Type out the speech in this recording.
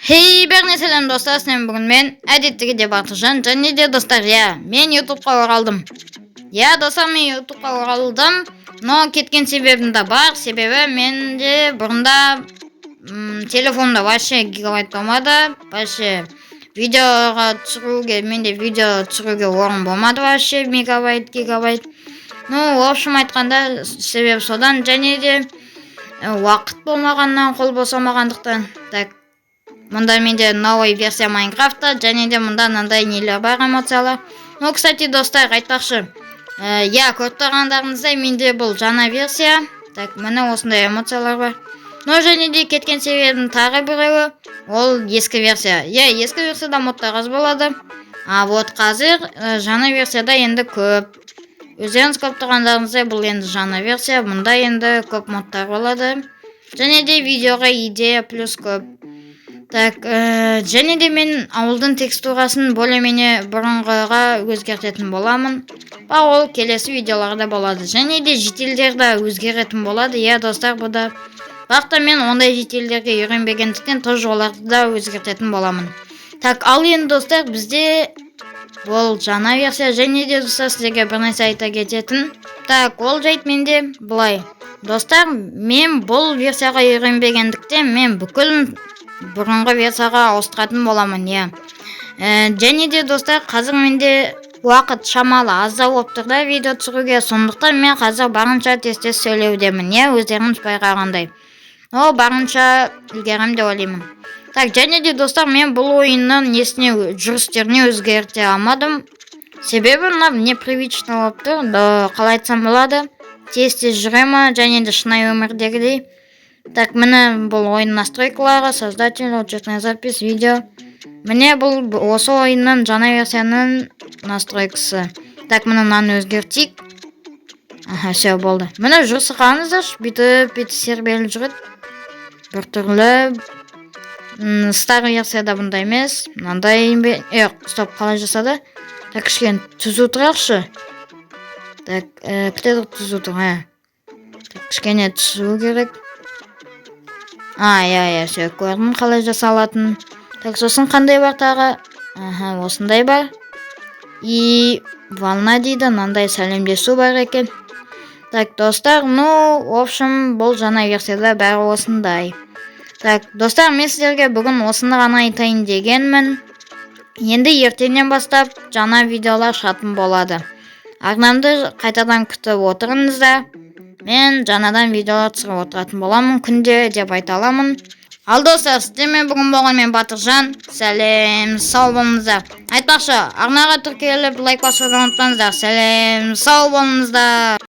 Хей, бәріне сәлем, достар! Сіздермен бүгін мен, әдеттегідей, Батыржан. Және де, достар, иә, мен Ютубқа оралдым. Иә, достар, мен Ютубқа оралдым. Но кеткен себебім де бар. Себебі менде бұрында телефонда вообще гигабайт болмады. Вообще видеоға түсіруге, менде видео түсіруге орын болмады вообще, мегабайт, гигабайт. Ну, в общем айтқанда, себеп содан және де уақыт болмағаннан, қол босамағандықтан. Так, мұнда менде новый версия Майнкрафта және де мұнда мынандай нелер бар, эмоциялар. Ну, кстати, достар, айтпақшы, иә, көріп тұрғандарыңыздай, менде бұл жаңа версия. Так, міне, осындай эмоциялар бар. Ну, және де кеткен себебім тағы біреуі, ол ескі версия. Иә, ескі версияда модтар аз болады, а вот қазір жаңа версияда енді көп. Өздеріңіз көріп тұрғандарыңыздай, бұл енді жаңа версия, мұнда енді көп модтар болады және де видеоға идея плюс көп. Так, және де мен ауылдың текстурасын более-менее бұрынғыға өзгертетін боламын. Бірақ ол келесі видеоларда болады. Және де жительдер де өзгеретін болады. Иә, достар, бұл да. Бірақ та мен ондай жительдерге үйренбегендіктен, тоже оларды да өзгертетін боламын. Так, ал енді, достар, бізде бұл жаңа версия. Және де, достар, сіздерге бір нәрсе айта кететін. Так, ол жайт менде былай. Достар, мен бұл версияға үйренбегендіктен, мен бүкіл бұрынғы версияға ауыстыратын боламын, иә. Және де, достар, қазір менде уақыт шамалы аздау болып тұр да видео түсіруге, сондықтан мен қазір барынша тез-тез сөйлеудемін, иә, өздеріңіз байқағандай. О, барынша үлгерем деп ойлаймын. Так, және де, достар, мен бұл ойынның несіне, жүрістеріне өзгерте алмадым. Себебі мына непривычно болып тұр, да, қалай айтсам болады, тез-тез жүре ма, және де шынайы өмірдегідей. Так, міне, бұл ойын настройкалары, создатель, учетная запись, видео. Міне, бұл осы ойынның жаңа версияның настройкасы. Так, міне, мынаны өзгертейік. Аха, все, болды. Міне, жүрісі қараңыздаршы, бүйтіп бүйтіп серпіліп жүреді біртүрлі. Старый версияда бұндай емес, мынандай. Стоп, қалай жасады? Так, кішкене түзу тұрайықшы. Так, күте тұр, түзу тұр, ә. Так, кішкене түсу керек. А, иә, иә, все, көрдім қалай жасалатынын. Так, сосын қандай бар тағы? Аха, осындай бар. И волна дейді, мынандай сәлемдесу бар екен. Так, достар, ну, в общем, бұл жаңа версияда бәрі осындай. Так, достар, мен сіздерге бүгін осыны ғана айтайын дегенмін. Енді ертеңнен бастап жаңа видеолар шығатын болады. Арнамды қайтадан күтіп отырыңыздар. Мен жаңадан видеолар түсіріп отыратын боламын күнде деп айта аламын. Ал, достар, сіздермен бүгін болған мен, Батыржан. Сәлем, сау болыңыздар. Айтпақшы, арнаға тіркеліп, лайк басуды ұмытпаңыздар. Сәлем, сау болыңыздар.